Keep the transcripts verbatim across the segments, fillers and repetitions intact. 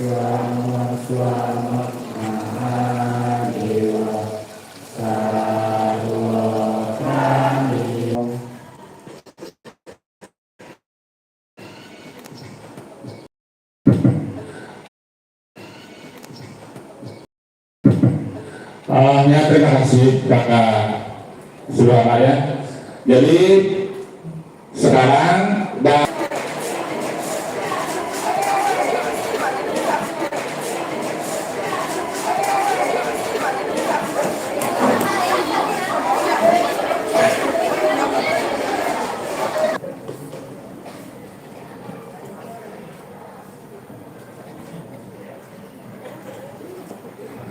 Selamat, selamat Mahadewa Sarwa Prani. Ah, ya, terima kasih Kakak Suara ya. Jadi sekarang dan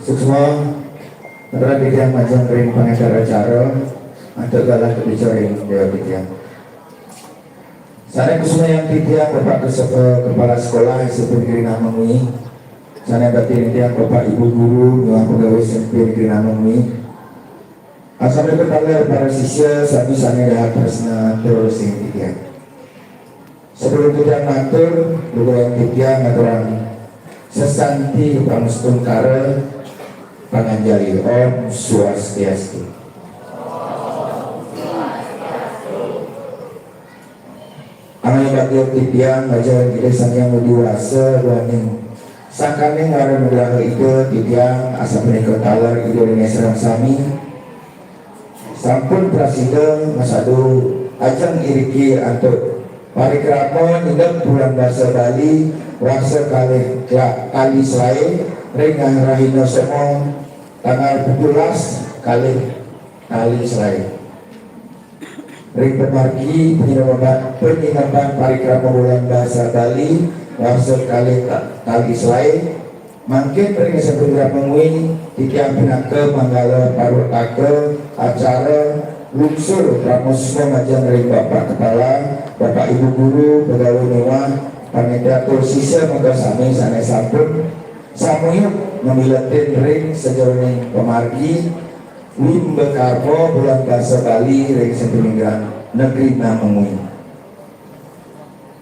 Suksma, titiang majeng ring pangenter acara, antuk galah kapica ring Dewa Titiang. Sané kusumayang titiang Bapak Kes-, eh, Kepala Sekolah S M P Negeri Enam Mengwi, sané bakti titiang Bapak Ibu Guru miwah pegawai S M P Negeri Enam Mengwi. Asapunika taler para sisya sami sané dahat tresna tur ring titiang. Sadurung titiang matur, lugrayang titiang ngaturang sesanti pangastungkara panganjali. Om Swastiastu. Angayang bakti titiang ngaturang Ida Sang Hyang Widhi Wasa duaning sangkaning wara nugraha Ida, titiang asapunika taler Ida dané sareng sami sampun prasida masadu ajeng iriki antuk parikrama nginep Bulan Basa Bali warsa kalih kla-, kali selaé ring rahina Sema tanggal pitulas kalih kali selaé. Ring pamargi panginepan, panginepan parikrama Bulan Basa Bali warsa kalih ta-, kali selaé, mangkin ring S M P Negeri Enam Mengwi, titiang pinaka manggala purwakta acara lungsur parama suksma majeng ring Bapak Kepala, Bapak Ibu Guru, pegawai miwah panitia tur sisya makasami sané sampun samuyuk mamiletin ring sajeroning pamargi Limba Karma Bulan Basa Bali ring S M P Negeri Enam Mengwi.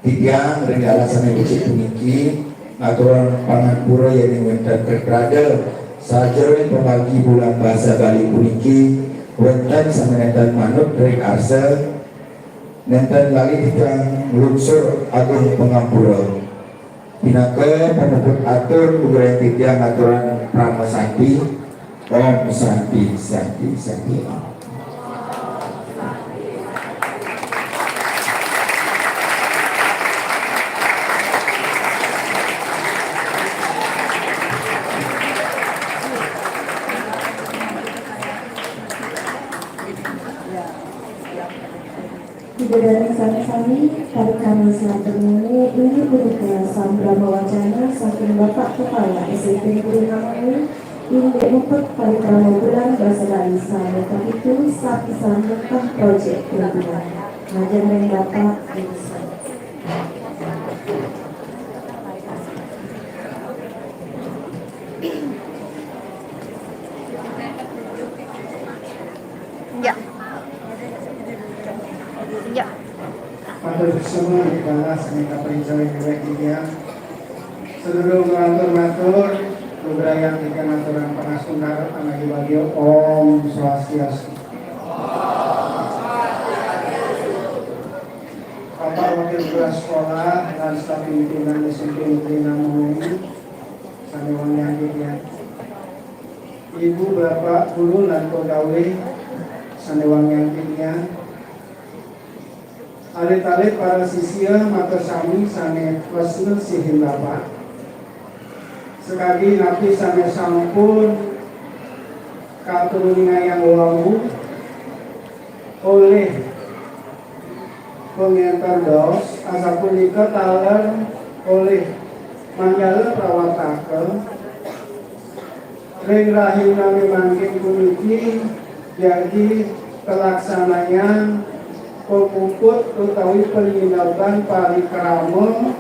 Titiang ring galah sané becik puniki ngaturang pangampura yéning wénten kaprada sajeroning pamargi Bulan Basa Bali puniki wénten sané nénten manut ring arsa, nénten lali titiang nglungsur agung pangampura. Pinaka pamuput atur, lugrayang titiang ngaturang parama santi. Om Santi, Santi, Santi, Om. Ida dané sami-sami, parikrama selanturnya inggih punika sambrama wacana saking Bapak Kepala S M P Negeri Enam Mengwi, indik muput parikrama Bulan Basa Bali sané kapitu, sapisan tentang projek pimpinan. Majeng ring Bapak Insan. Ya. Ya. Matur suksma ring galah sané kaparica ring Ida. Sadurung matur-matur, lugrayang titiang ngaturang pangastungkara pangadi bagya. Om Swastiastu. Bapak Wakil Kepala Sekolah lan staf pimpinan S M P Negeri Enam Mengwi sané wangiang titiang. Ibu, Bapak, guru lan pegawai sané wangiang titiang. Alit-alit para sisya makasami sané tresna sihin Bapak. Sakadi napi sané sampun katuruningayang wau olih pangénter dos, asapunika taler olih manggala prawartaka. Ring rahinané mangkin puniki jagi kalaksanayang pamuput utawi panginepan parikrama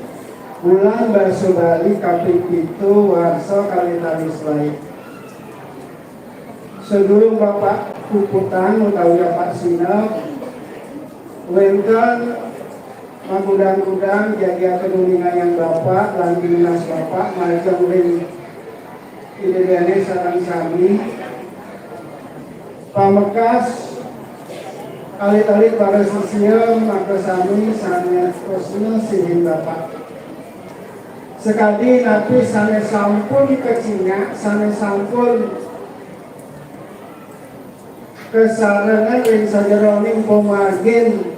Bulan Basa Bali kaping pitu warsa kalih tali selaé. Sadurung Bapak puputang utawi Bapak sineb, wénten Makudang-kudang jagi akan uningan Bapa, lantaran Bapa, majeng ring Ida Dané sareng sami. Pamekas, alit-alit para sisia, makasami sané tresna sihin Bapa. Sakadi napi sané sampun kacingak, sané sampun kasarengan ring sajeroning pamargin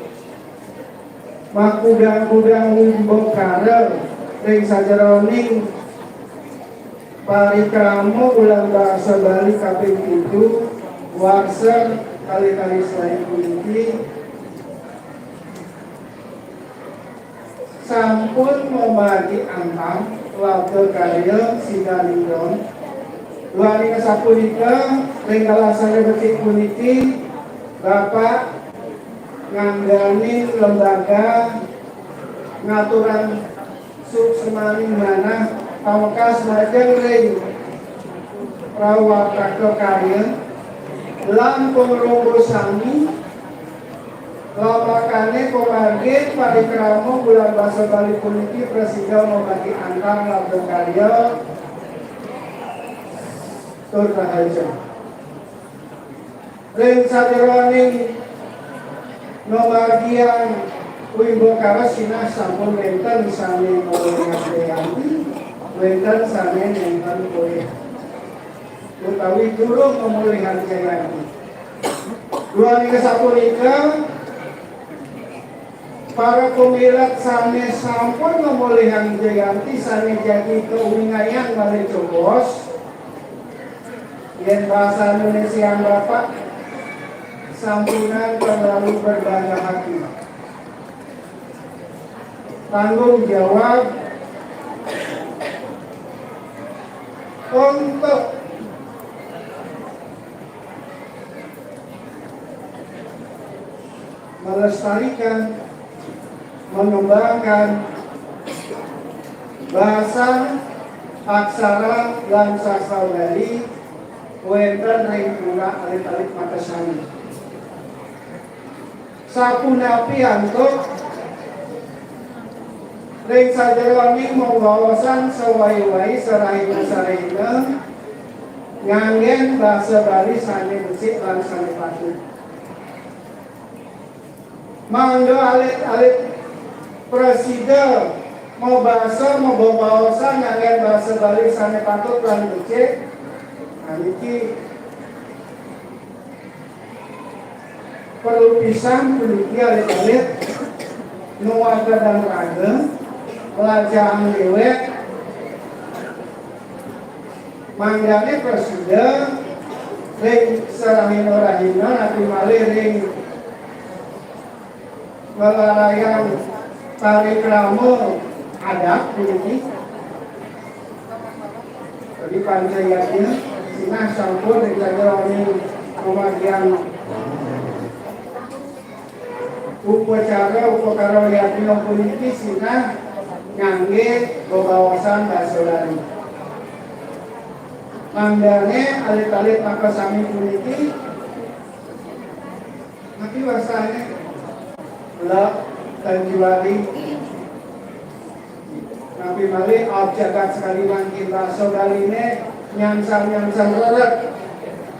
makudang-kudang wimbakara ring sajeroning parikrama Bulan Basa Bali kaping pitu, warsa kalih kalih selaé puniki, sampun mamargi antang labda karya sidaning don. Duaning sapunika, ring galah sané becik puniki, Bapa ngangganin lembaga ngaturang suksmaning manah pamekas majeng ring prawartaka karya lan pangrunggu sami. Lamakané pamargin parikrama Bulan Basa Bali puniki prasida mabakti antang labda karya tur rahayu. Ring sajeroning ngamargiang wimbakara sinah sampun wénten sané mamulihan jayanti, wénten sané nénten polih utawi durung mamulihan jayanti. Duaning sapunika, para pamilet sané sampun mamulihan jayanti sané jagi kauningayang malih jebos, yén basa Indonésian Bapak, sampunang terlalu berbangga hati. Tanggung jawab untuk melestarikan, mengembangkan basa, aksara, lan sastra Bali wénten ring pundak alit-alit makasami. Sapunapi antuk ring sajeroning mabaosan sawai-wai, sarahina-sarahina nganggén basa Bali sané becik lan sané patut. Mangda alit-alit prasida mabasa, mabaosan nganggén basa Bali sané patut lan becik. Nah, niki perlu pisan puniki alit-alit nuwun dan raga, pelajaran déwék, mangdané prasida ring sarahina-rahina napi malih ring ngelarayang parikrama adat puniki. Jadi panca yadnya sinah sampun ring sajeroning pamargian upacara upakara yadnya puniki sinah nganggé bebaosan basa Bali. Mangdané alit-alit makasami puniki napi wastané? Lek tanjuari. Napi malih aab jagat sekadi mangkin basa Baliné nyansang-nyansang rered.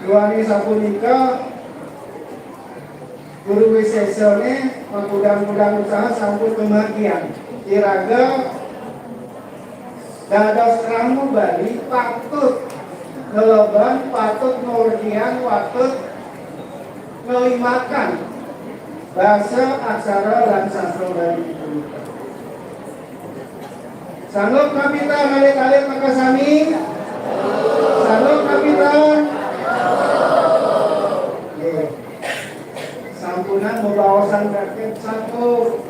Duaning sapunika Guru Wisésané makudang-kudang usaha sampun kamargiang. Iraga dados krama Bali patut ngelebang, patut ngortiang, patut ngelimakan basa, aksara, lan sastra Bali punika. Sanggup napi ta, alit-alit makasami? Sanggup napi ta? Nggih. Sampunang bebaosan kakét sanggup.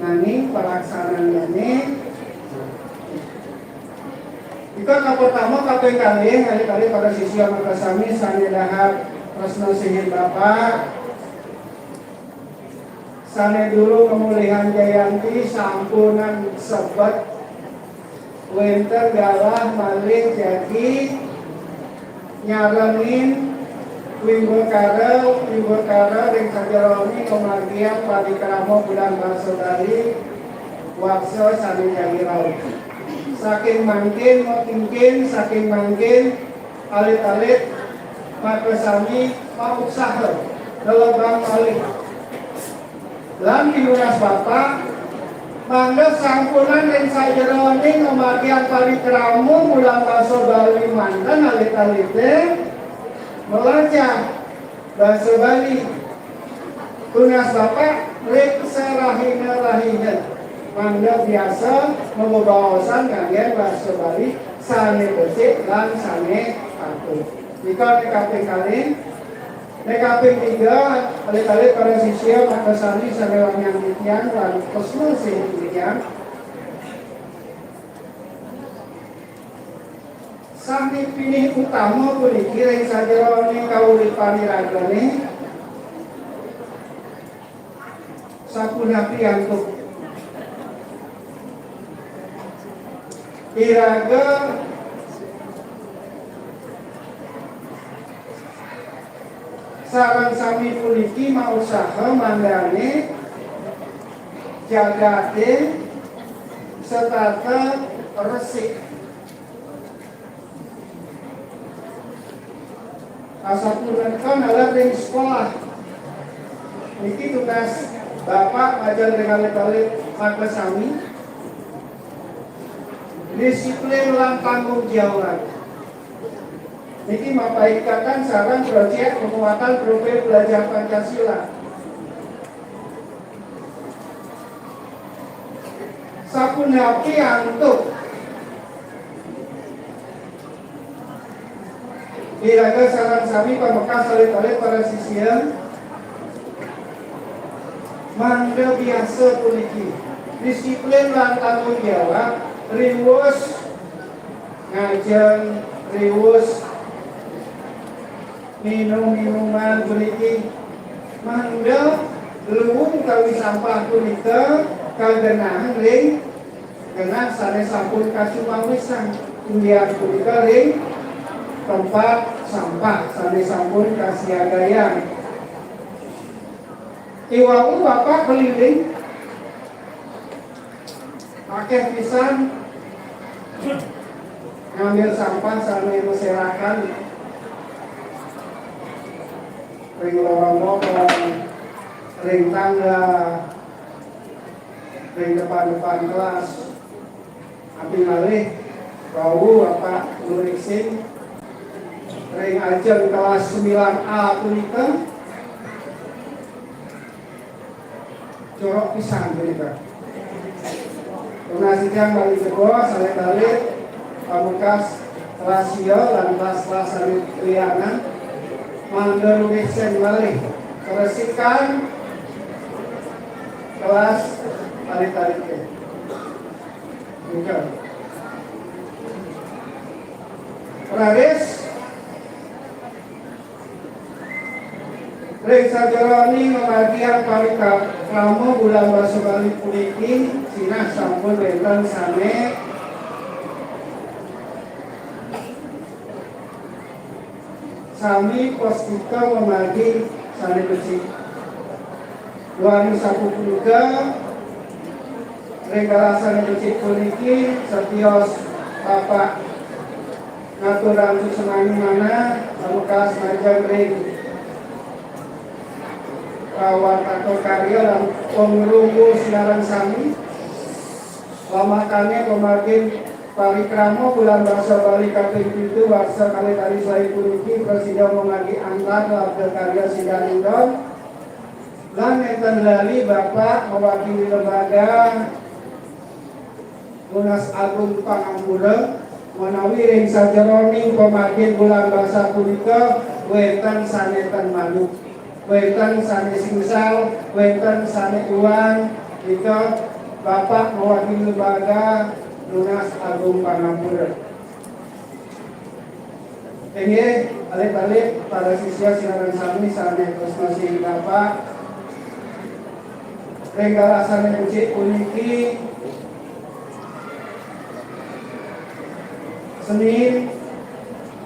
Nanging palaksananyané, ika kapertama, kaping kalih, alit-alit para sisia makasami sané dahat tresna sihin Bapak, sané durung mamulihan jayanti, sampunang sebet wénten galah malih jagi nyarengin Wimbakara, wimbakara ring sajeroning pamargian parikrama bulan basa Bali, warsa sane jagi rauh. Saking mangkin, matingkin, saking mangkin, alit-alit, makasami, mautsaha, lelebang malih. Lan pinunas Bapak, mangda sampunang ring sajeroning pamargian parikrama bulan basa Bali manten alit-alite, malajah basa Bali. Tunas Bapak ring sarahina-rahina. Mangda biasa mabebaosan nganggen basa Bali sane becik lan sane patut. Nika ane kaping kalih. Ane kaping tiga, alit-alit para sisia, makasami sane wangiang titiang lan tresna sih titiang. Sane pinih utama puniki ring sajeroning kauripan iragane sapunapi antuk iraga sareng sami puniki mausaha mangdane jagate setata resik. Asapunika naler ring sekolah. Niki tugas Bapak majeng ring alit-alit makasami. Disiplin lan tanggung jawab. Niki mapaikaken sareng proyek penguatan profil belajar Pancasila. Sapunapi antuk iraga sareng sami pamekas alit-alit para sisia, mangda biasa puniki disiplin lan tanggung jawab, riwus ngajeng, riwus minum-minuman puniki, mangda luung utawi sampah punika kagenahang ring genah sane sampun kacumawisang, inggih punika ring tempat sampah sane sampun kasiagayang. Iwau Bapak keliling, akeh pisan ngambil sampah sane maserakan ring lorong motor, ring tangga, ring depan-depan kelas. Api malih, wau Bapak ngurisin ring ajeng kelas sembilan A punika. Corok pisan punika. Tunas titiang malih jebos, alit-alit, pamekas kelas sia lan kelas-kelas anu lianan, mangda nulisin malih karesikan kelas alit-alite. Nika. Raris ring sajeroning pamargian parikrama bulan basa Bali puniki, sinah sampun wenten sane sami puspita mamargi sane becik. Duaning sapunika, ring galah sane becik puniki, setios Bapak ngaturang suksemaning manah, pamekas majeng ring pawartaka karya lan pangrunggu sinareng sami. Lamakane pamargin parikrama bulan basa Bali kaping pitu warsa kalih tali selain puniki prasida mamargi antar warga karya sidaning don. Lan nenten lali Bapak mewakili lembaga Tunas Agung Pangampura, menawi ring sajeroning pamargin bulan basa punika wenten sane ten manut, wenten sane singsal, wenten sane uwan, nika Bapak mewakili lembaga Tunas Agung Pangampura. Inggih, alit-alit para sisia sinareng sami sane tresna sihin Bapak. Ring galah sane becik puniki, Senin,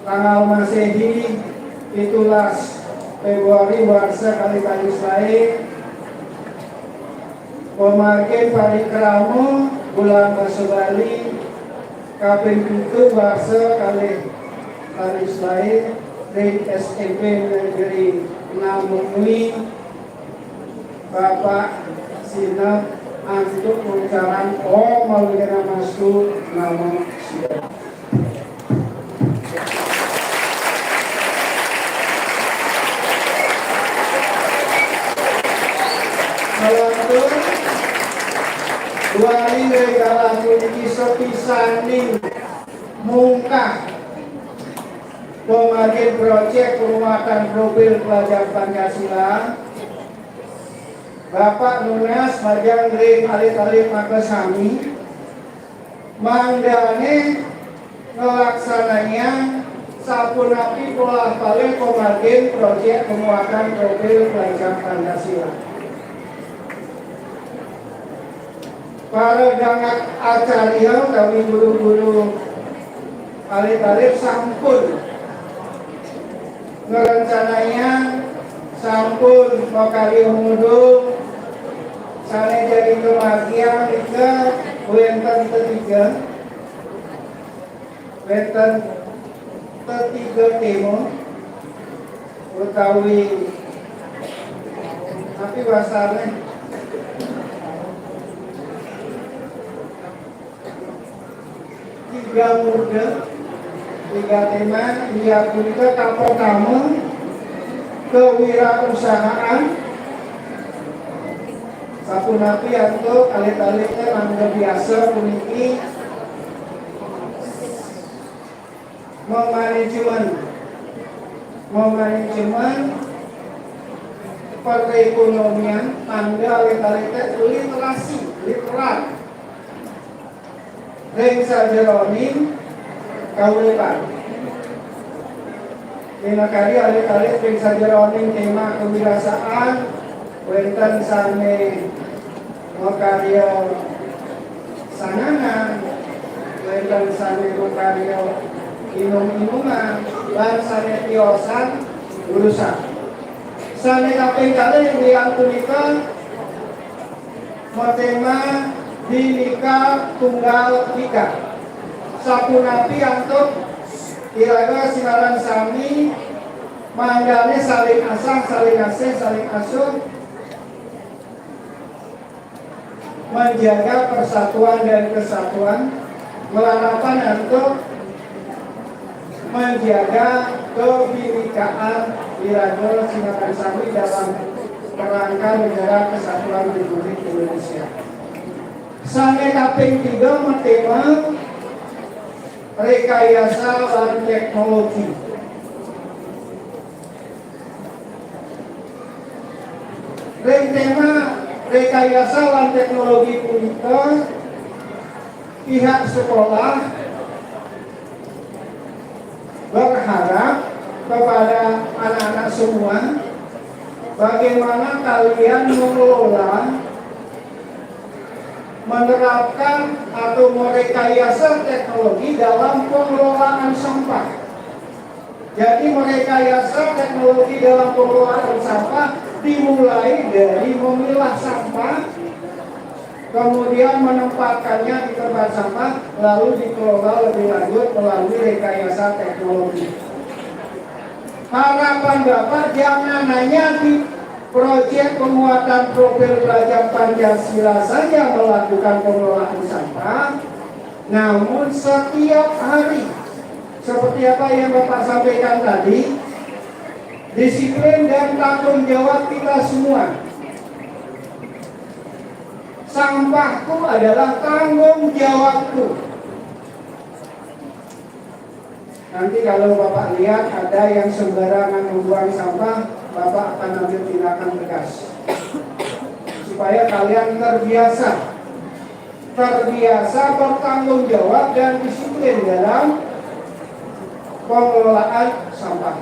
tanggal Masehi, pitulas Februari warsa kalih tali selaé, pamargin parikrama Bulan Basa Bali kaping pitu warsa kalih tali selaé ring S M P Negeri Namengui, Bapak Sinep antuk ucaran Om Awighnamastu Namo Sidham. Salantur, duaning ring galah puniki sapisaning mungkah pamargin proyek penguatan profil pelajar Pancasila, Bapak nunas majeng ring alit-alit makasami, mangdané nglaksanayang sapunapi polah palih pamargin proyek penguatan profil pelajar Pancasila. Para gangak acarya utawi guru-guru alit-alit sampun ngrencanayang, sampun makarya mudhun, sané jagi kamargiang nika wénten tetiga, wénten tetiga téma utawi tapi wastané tiga murda, tiga téma, inggih punika kapertama, kewirausahaan. Sapunapi antuk alit-alité mangda biasa puniki memanajemen, memanajemen perekonomian, mangda alit-alité literasi, literat ring sajeroning kauripan. Minakadi alit-alit ring sajeroning téma kewirausahaan, wénten sané makarya sanganan, wénten sané makarya inum-inuman, lan sané tiosan urusan. Sané kaping kalih inggih punika matéma Bhinneka Tunggal Ika. Sapunapi antuk iraga sinareng sami mangdané saling asah, saling asih, saling asuh, menjaga persatuan dan kesatuan, malarapan antuk menjaga kebhinnekaan iraga sinareng sami dalam kerangka Negara Kesatuan Republik Indonesia. Sané kaping tiga matéma rekayasa lan teknologi. Ring téma rekayasa lan teknologi punika, pihak sekolah berharap kepada anak-anak semua, bagaimana kalian mengelola, menerapkan atau merekayasa teknologi dalam pengelolaan sampah. Jadi, merekayasa teknologi dalam pengelolaan sampah dimulai dari memilah sampah, kemudian menempatkannya di tempat sampah, lalu dikelola lebih lanjut melalui rekayasa teknologi. Harapan Bapak, jangan hanya di proyek penguatan profil pelajar Pancasila saja melakukan pengelolaan sampah, namun setiap hari. Seperti apa yang Bapak sampaikan tadi, disiplin dan tanggung jawab kita semua. Sampahku adalah tanggung jawabku. Nanti kalau Bapak lihat ada yang sembarangan membuang sampah, Bapak akan ambil tindakan tegas. Supaya kalian terbiasa, terbiasa bertanggung jawab dan disiplin dalam pengelolaan sampah.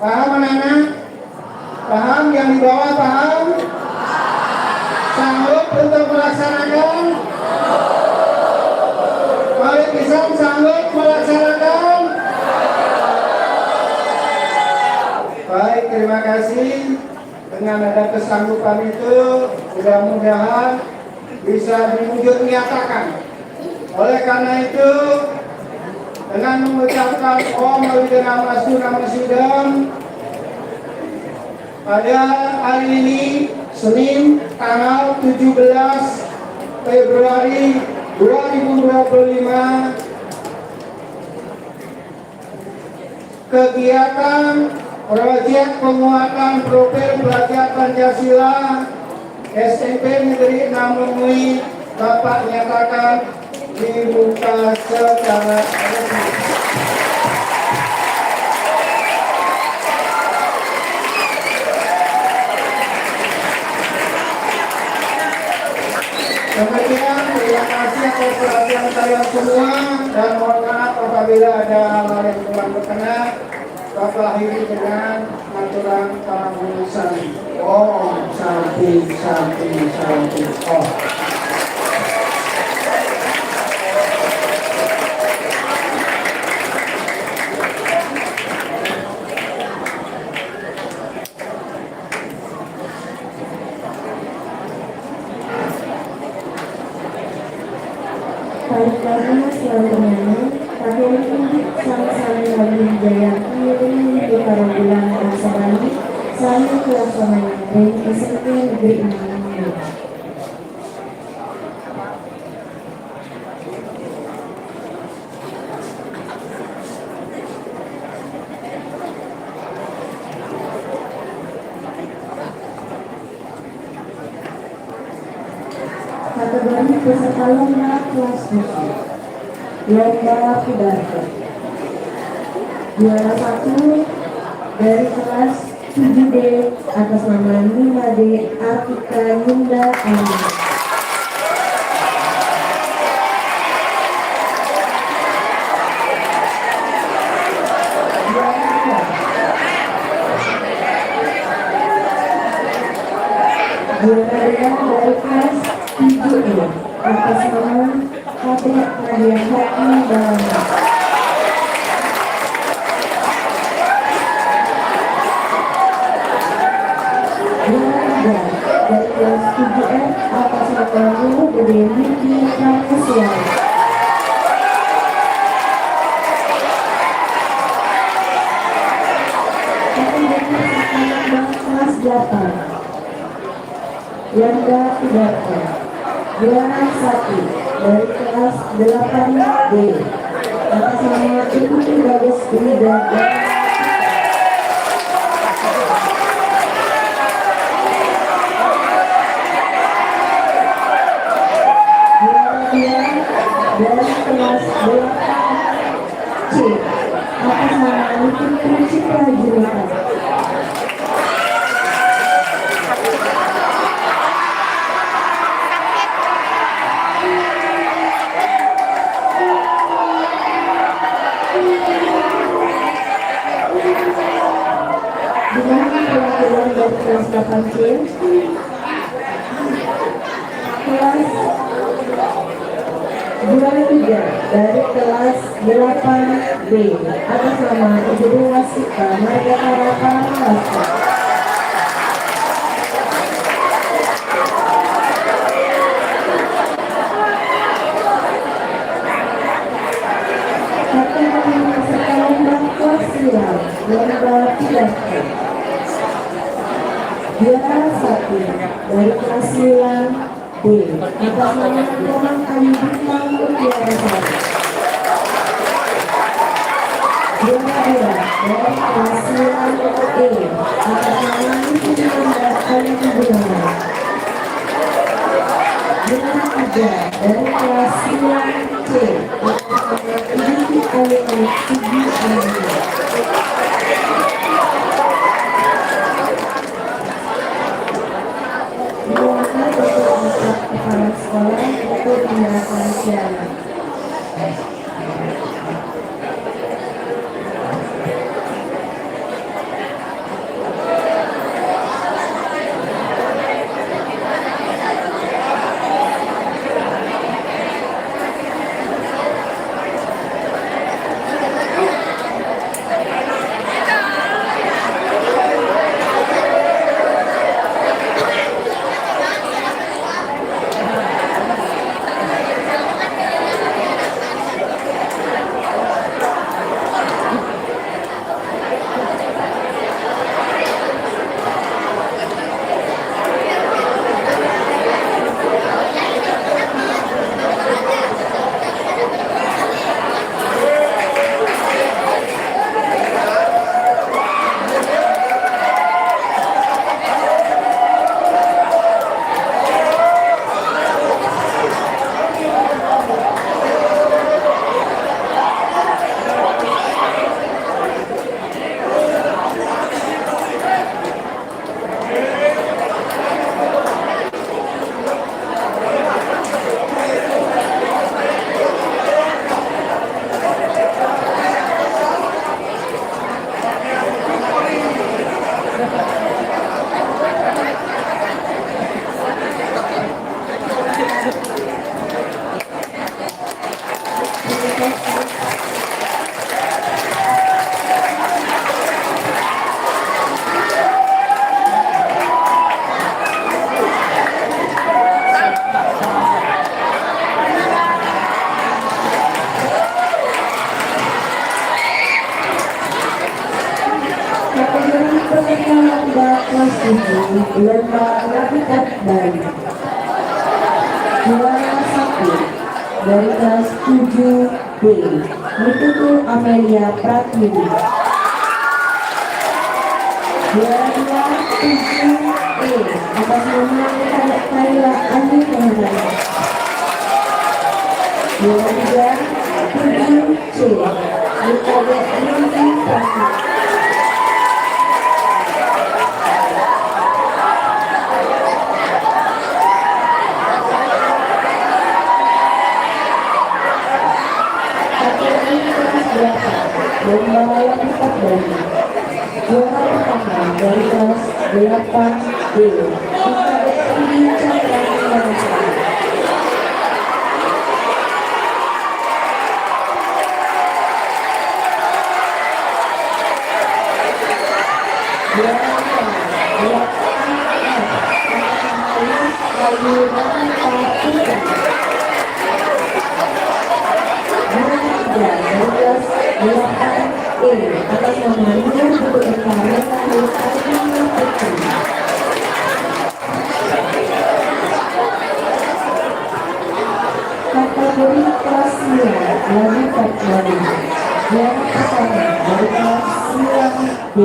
Paham, anak-anak? Paham? Yang di bawah paham? Sanggup untuk melaksanakan? Malih pisan, sanggup melaksanakan? Dengan ada kesanggupan itu, mudah-mudahan bisa diwujud nyatakan. Oleh karena itu, dengan mengucapkan Om Awighnam Astu Namo Sidham, pada hari ini, Senin, tanggal tujuh belas Februari dua ribu dua puluh lima, kegiatan proyek penguatan profil pelajar Pancasila S M P Negeri enam Lumui, Bapak nyatakan dibuka secara resmi. Demikian, terima kasih atas perhatian kalian semua, dan mohon maaf apabila ada hal-hal yang kurang berkenan. Bapak akhiri dengan aturan para guru sami. Om Santi, Santi, Santi, Om. Parikrama selanjutnya, Kakang Tinggi Sang Sami Wali Wijayanti, Ring Mimpi Para Bulan Bangsa Bali, Sami Kelaksana Ring S M P Negeri enam Lumui. Kategori peserta lomba kelas khusus. Lomba pidato. Juara satu dari kelas tujuh D atas nama Nima D Artika Yunda Ayu. Juara dua dari kelas tujuh E atas nama Kadek Nadia Haki Balanga. Juara tiga dari kelas tujuh F atas nama Nurul Gede Widi Prameswari. Kelas delapan. Yanda Sidarto, juara satu dari kelas delapan D, atas nama Ibu Bagus Wida. Juara dua dari kelas delapan C, atas nama Niti Citra Junita. Dengan perwakilan dari kelas delapan C, kelas juara tiga dari kelas delapan B atas nama Ibu Dewa Sita Marga Harapan Lasa. Kategori peserta lomba kelas silang, lomba pidato. Juara satu dari kelas silang B, atas nama Nurman Ayu Bintang Mutiara Sari. Juara dua dari kelas silang E, atas nama Nurman Ayu Gunawan. Juara tiga dari kelas silang C, atas nama Ibu Ayu Ayu Sigi Ayu. Silakan untuk angkat kepala sekolah untuk menyerahkan piala. Kategori peserta lomba kelas tujuh, lomba Lapikat Bali. Juara satu dari kelas tujuh B, Mitutu Amelia Pratiwi. Juara dua, tujuh E, atas nama Kayla Ayu Muhammad. Juara tiga, tujuh C, Mikael Rizky Pratiwi. Kategori kelas delapan, lomba Lapikat Bali. Juara pertama dari kelas delapan B, Mikael Rizky Pratiwi. Atas nama Nur Putu Eka Rena Lestari Putri. Kategori kelas sembilan, lagu Februari. Juara pertama dari kelas sembilan B,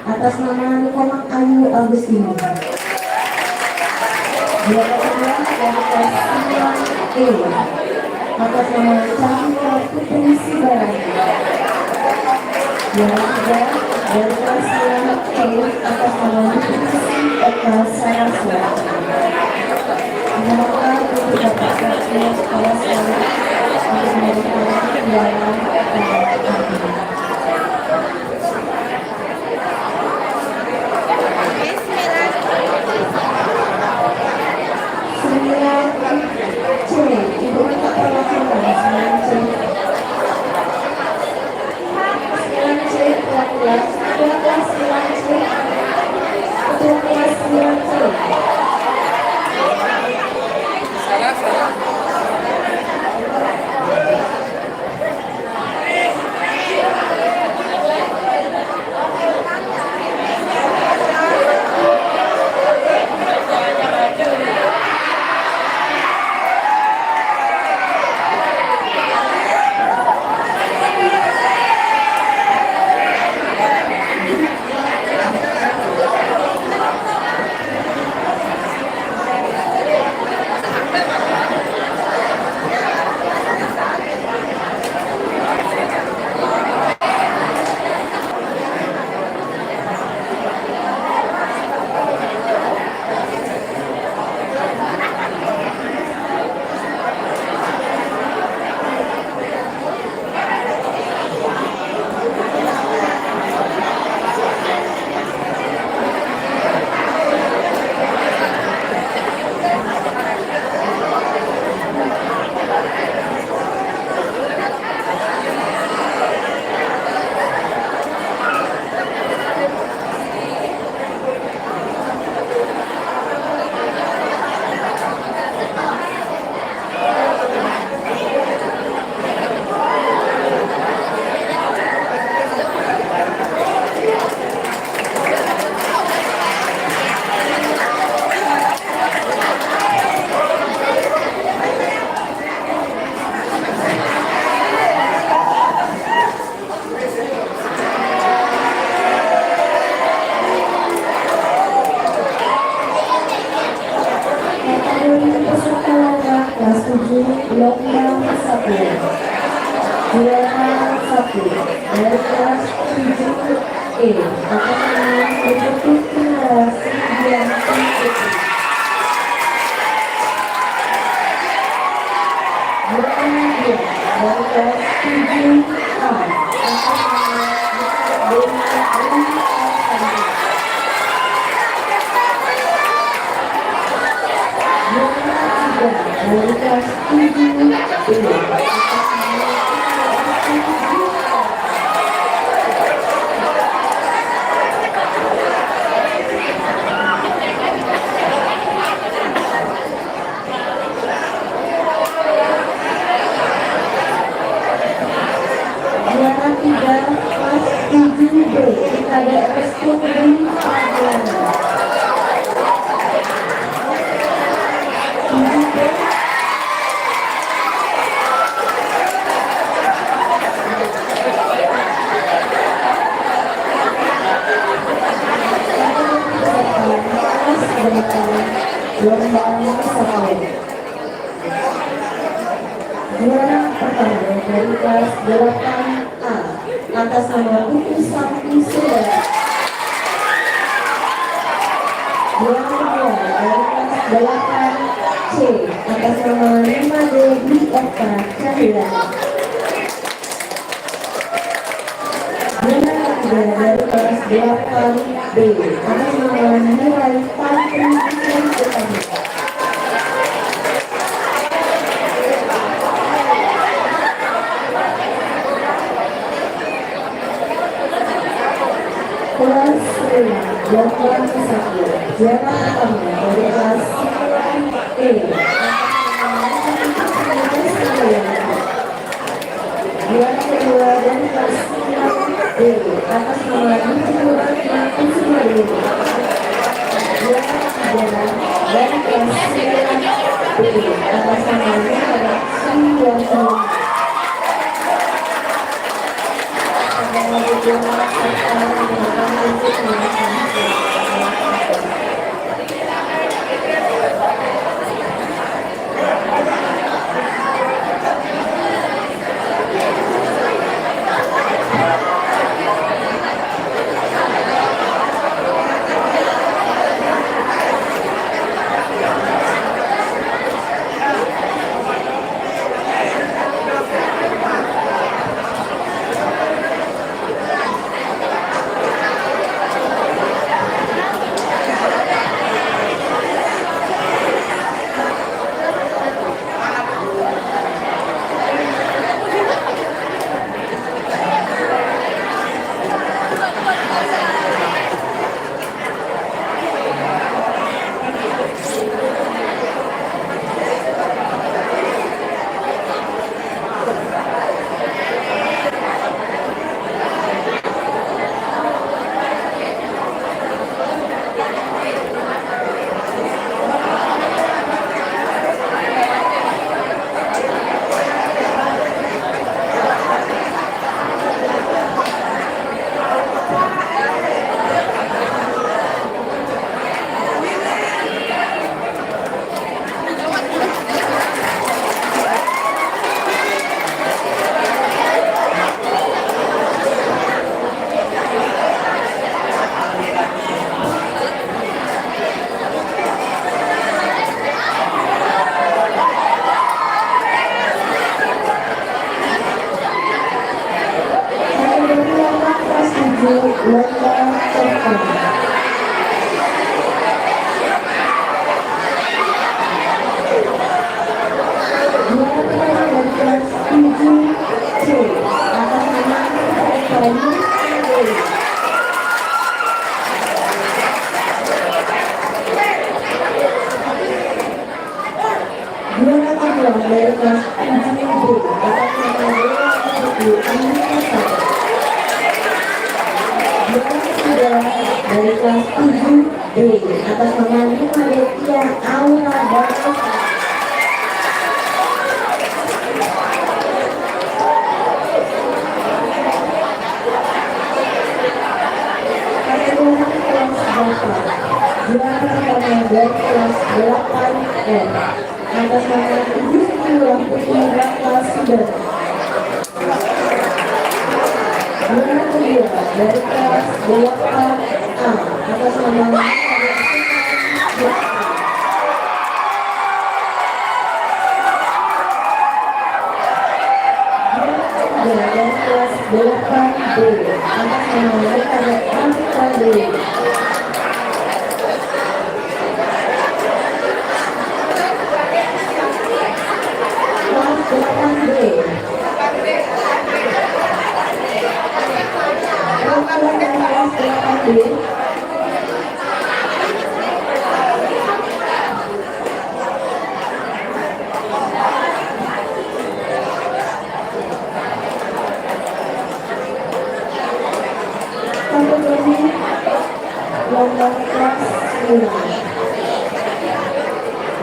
atas nama Nikomang Ayu Agustinus. Juara kedua dari kelas sembilan E, atas nama Chandra Putri Sibarani. Juara tiga dari kelas sembilan C, atas nama Putri Eka Saraswati. Mohon maaf untuk Bapak Kepala Sekolah untuk memberikan juara pada hari ini. Sembilan C, Ibu minta perwakilan sembilan C. Sembilan C, perwakilan. Ketua kelas sembilan C. Ketua kelas sembilan C. Kategori peserta lomba kelas tujuh, lomba sapu. Juara satu dari kelas tujuh E, atas nama Ibu Generasi Dianti Putri. Juara dua dari kelas tujuh A, atas nama Dona Ayu Alexandra. Juara tiga dari kelas tujuh B, atas nama Juara pertama dari kelas delapan A atas nama Putu Sampi Sula. Juara kedua dari kelas delapan C atas nama Nima Dewi Eka Chandra. Juara ketiga dari kelas delapan B atas nama Nurai Fantri Sri Utami. Kelas lima, delapan satu, juara pertama dari kelas sembilan B. Juara kedua dari kelas sembilan B atas nama Nurul Rahman Kusuma Dewi. Juara ketiga dari kelas sembilan B atas nama Nurul Rahman Kusuma Dewi. Juara kedua dari kelas tujuh B, atas nama Dewa Putri Andika Sari. Juara ketiga dari kelas tujuh B, atas nama Nima Detia Aura Barata. Kategori kelas delapan, juara pertama dari kelas delapan F, atas nama Ibu Siti Wulan Putri Raka Sudar. Juara kedua dari kelas delapan A, atas nama Juara kedua dari kelas delapan B, atas nama Rita Rita Dewi. Kelas delapan B. Kelas delapan B. Kategori lomba kelas lima.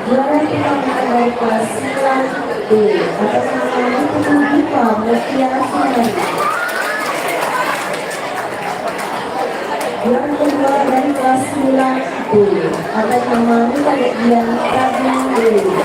Juara pertama dari kelas sembilan B, atas nama Putu Dipa Mutia Sinari. Juara kedua dari kelas sembilan B, atas nama Mutia Dian Prabu Dewi.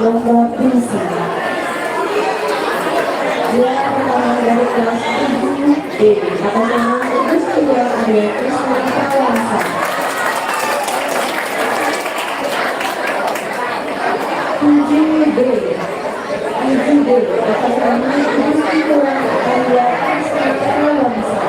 Lomba puisi. Juara pertama dari kelas tujuh B, atas nama Ibu Sylvia Arya Krisna Prawangsa. Tujuh B, tujuh B, atas nama Ibu Sylvia Arya Krisna Prawangsa.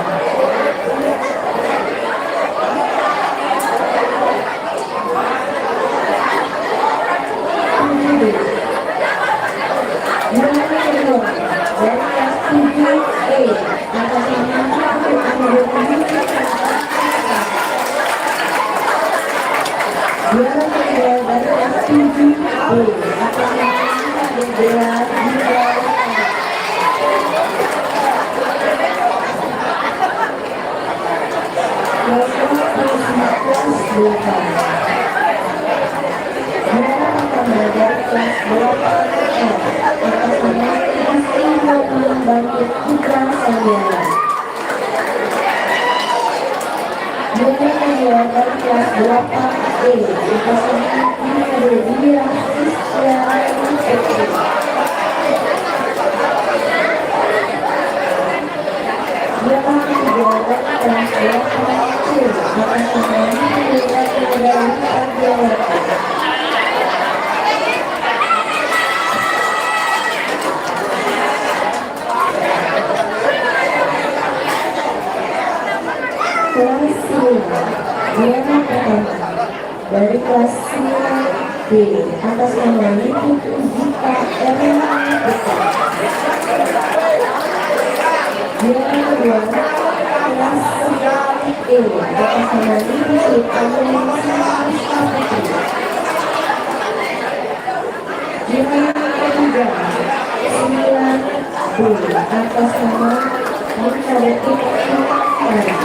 Kelas delapan. Juara pertama dari kelas delapan A, atas nama Ibu Sri Nyoman Bangkit Putra Sandiara. Juara kedua dari kelas delapan E, atas nama Ibu Dewi Rastistiani Putri. Kelas lima, juara pertama dari kelas sembilan B, atas nama Niputu Gita Erlina Putra. Juara kedua, kelas sembilan E, atas nama Niputu Amelia Siska Putri. Juara ketiga, sembilan B, atas nama Nina Detik Putri.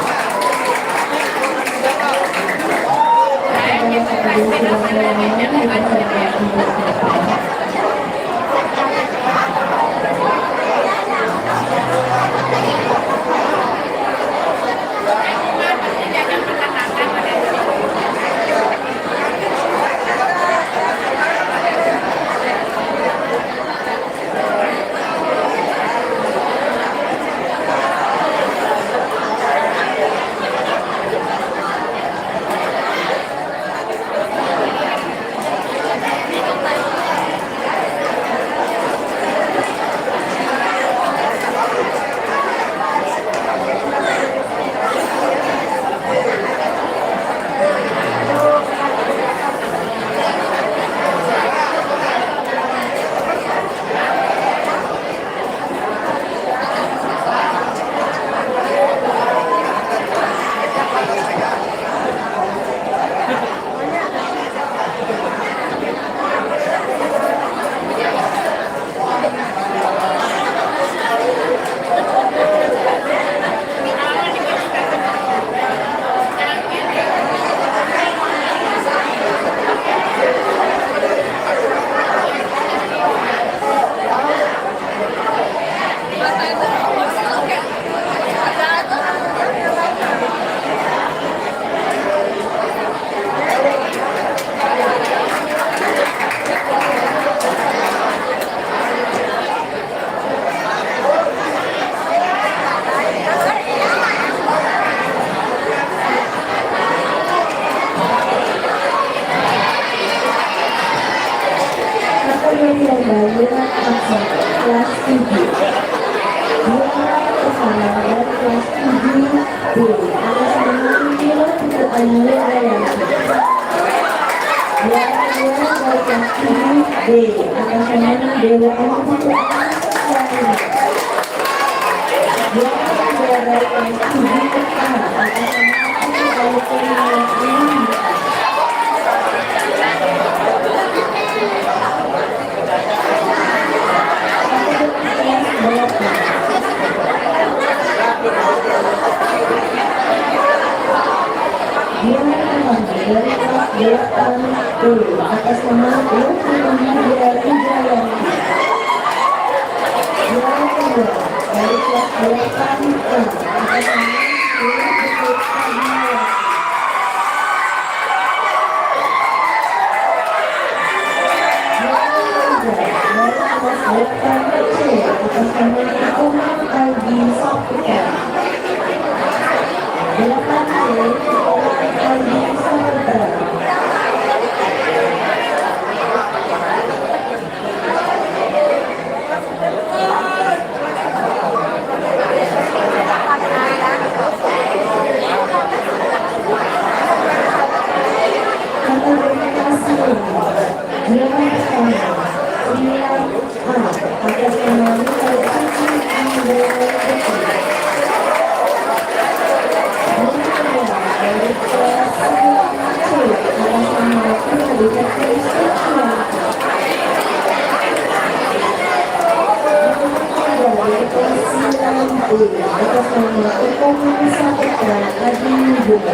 Kategori lomba Yura Paksa, kelas tujuh. Juara pertama dari kelas tujuh B, atas nama Nilo Putu Ayu Dayanti. Juara kedua dari kelas tujuh B, atas nama Dewa Ayu Putu Ayu Setiawati. Juara kedua dari kelas tujuh A, atas nama Putu Ayu Kurniawati. Juara pertama dari kelas delapan B, atas nama Lutfi Muhammad Ridha Rijayanti. Juara kedua dari kelas delapan A, atas nama Lutfi Muhammad Ridha Rijayanti. Nomor Umar Aldi Saputra. Delapan C, Umar Aldi Saputra. Kategori kasih, juara pertama, sembilan A, atas nama Rizky Anggreni Putri. Juara kedua dari kelas sembilan C, atas nama Putri Putri Setiawanti. Juara ketiga dari kelas sembilan B, atas nama Eko Saputra Adi Wibowo.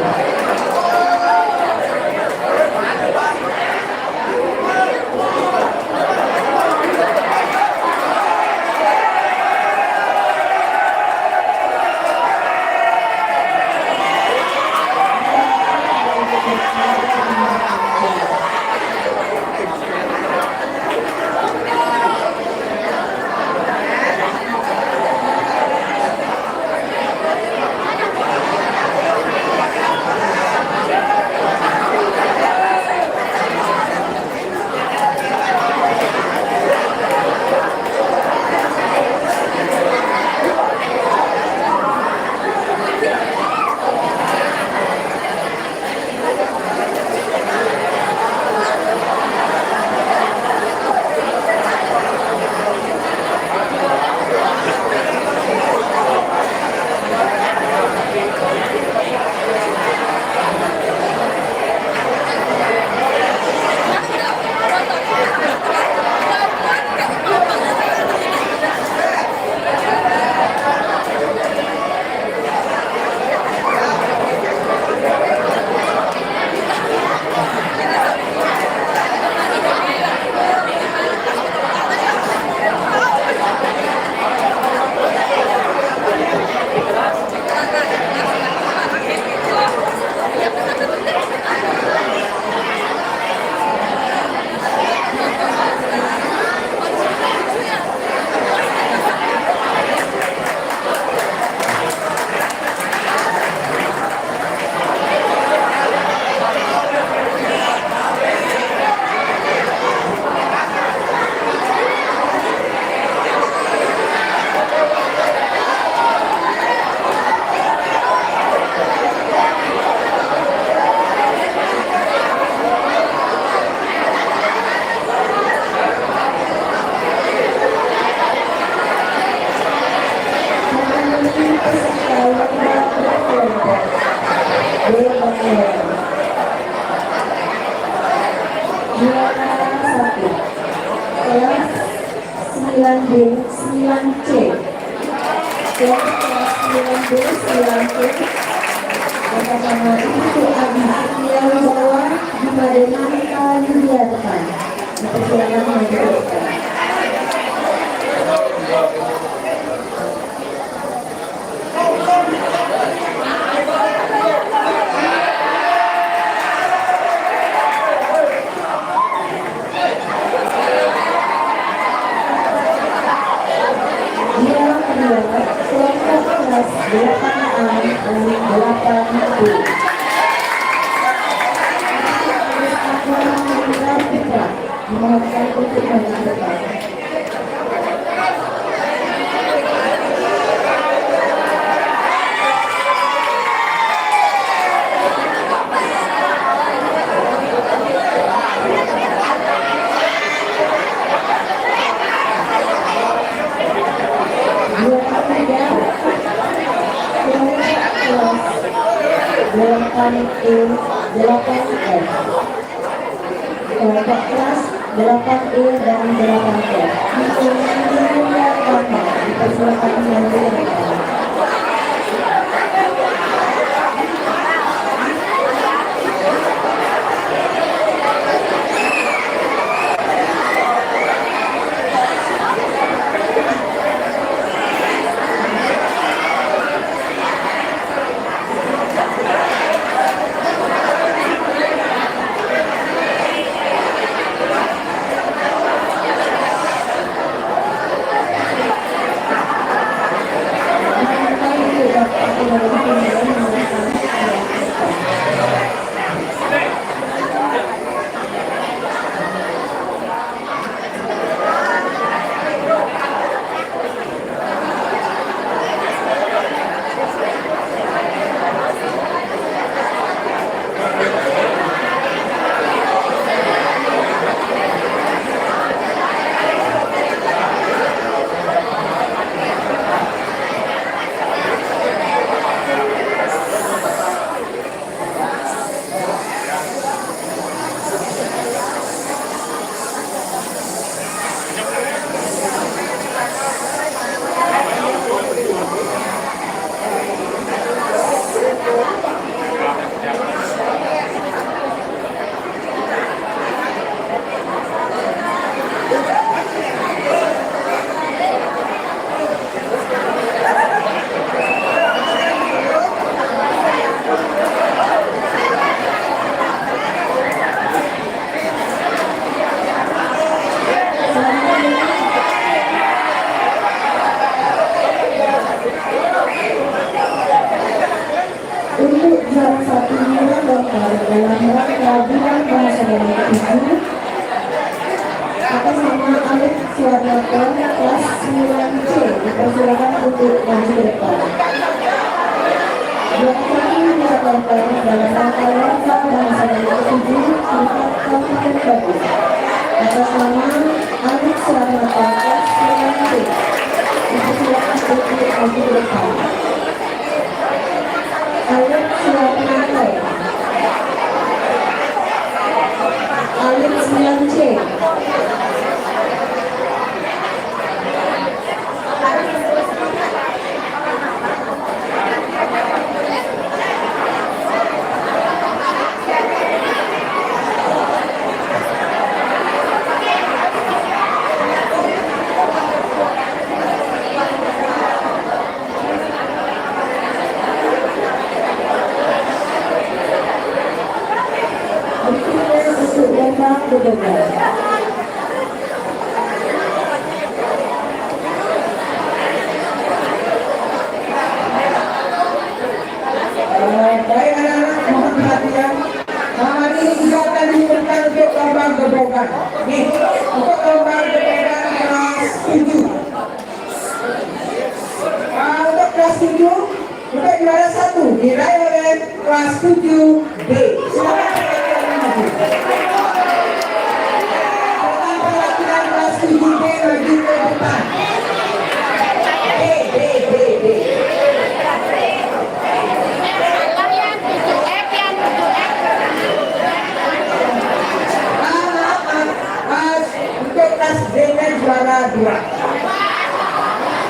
Juara satu, kelas sembilan B, sembilan C. Kelas sembilan B, sembilan C. Atas nama Ibu Adi Setia Wibawa, Bima Denanta Yuliarta. Dipersilakan maju ke depan. Juara kedua, kelompok kelas delapan A dan delapan B. Dimohonkan untuk maju ke depan. Juara tiga, kelompok kelas delapan E, delapan F. Kelompok kelas delapan E dan delapan F. Dukungan yang pertama, dipersilakan maju ke depan. Atas nama Alif Suharyanto, kelas sembilan C, dipersilakan untuk maju ke depan. Juara satu disampaikan dalam rangka lomba bahasa Bali ketujuh tingkat Kabupaten Bandung. Atas nama Alif Suharyanto, kelas sembilan C, dipersilakan untuk maju ke depan. Alif Suharyanto. Alif sembilan C. Berikutnya untuk lomba bedogan. Eh, baik anak-anak, mohon perhatian. Nah, hari ini kita akan diumumkan untuk lomba gedogan. Nih, untuk lomba gedogan kelas tujuh. Ah, untuk kelas tujuh, untuk juara satu diraih oleh kelas tujuh B. Silakan rekan-rekan maju. Rekan perwakilan kelas tujuh B maju ke depan. B, B, B, B. Ah, maaf, maaf. Ah, untuk kelas B-nya juara dua.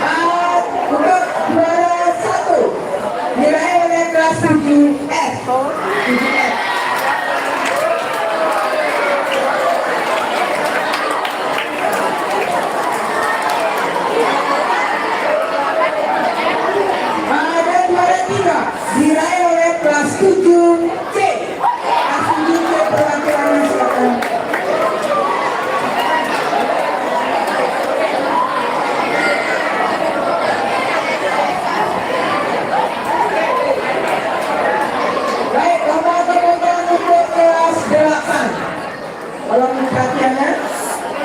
Ah, untuk juara satu diraih oleh kelas tujuh F. Tujuh F. Ah, dan juara tiga diraih oleh kelas tujuh C. Kelas tujuh C perwakilannya, silakan. Baik, lomba gedogan untuk kelas delapan. Tolong perhatiannya.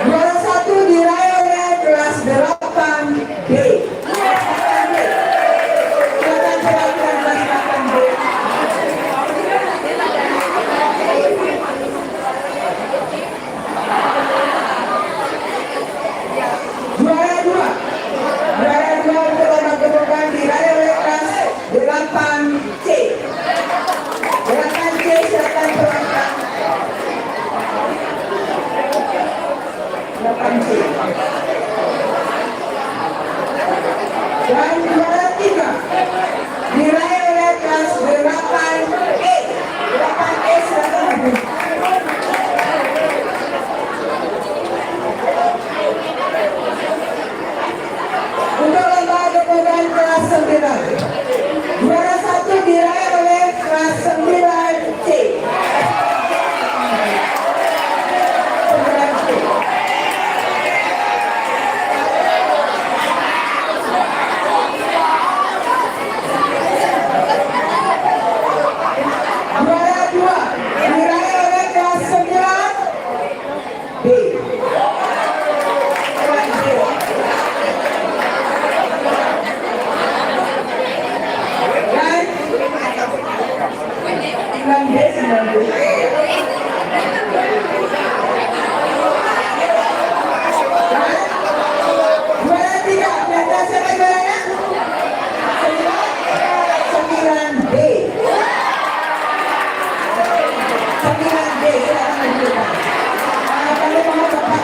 Juara satu diraih oleh kelas delapan B. Silakan perwakilan kelas delapan B. Juara dua. Juara dua untuk lomba gedogan diraih oleh kelas delapan C. Delapan C, silakan perwakilan. Delapan C. Dan juara tiga diraih oleh kelas delapan E. Delapan E, silakan maju. Untuk lomba gedogan kelas sembilan. Juara satu diraih oleh kelas sembilan C. Sembilan C. Juara dua diraih oleh kelas sembilan B. Dan sembilan B, sembilan B. Juara tiga, juara tiga, siapa juaranya? Sembilan, sembilan B. Sembilan B, silakan duduk. Ah, kami mohon Bapak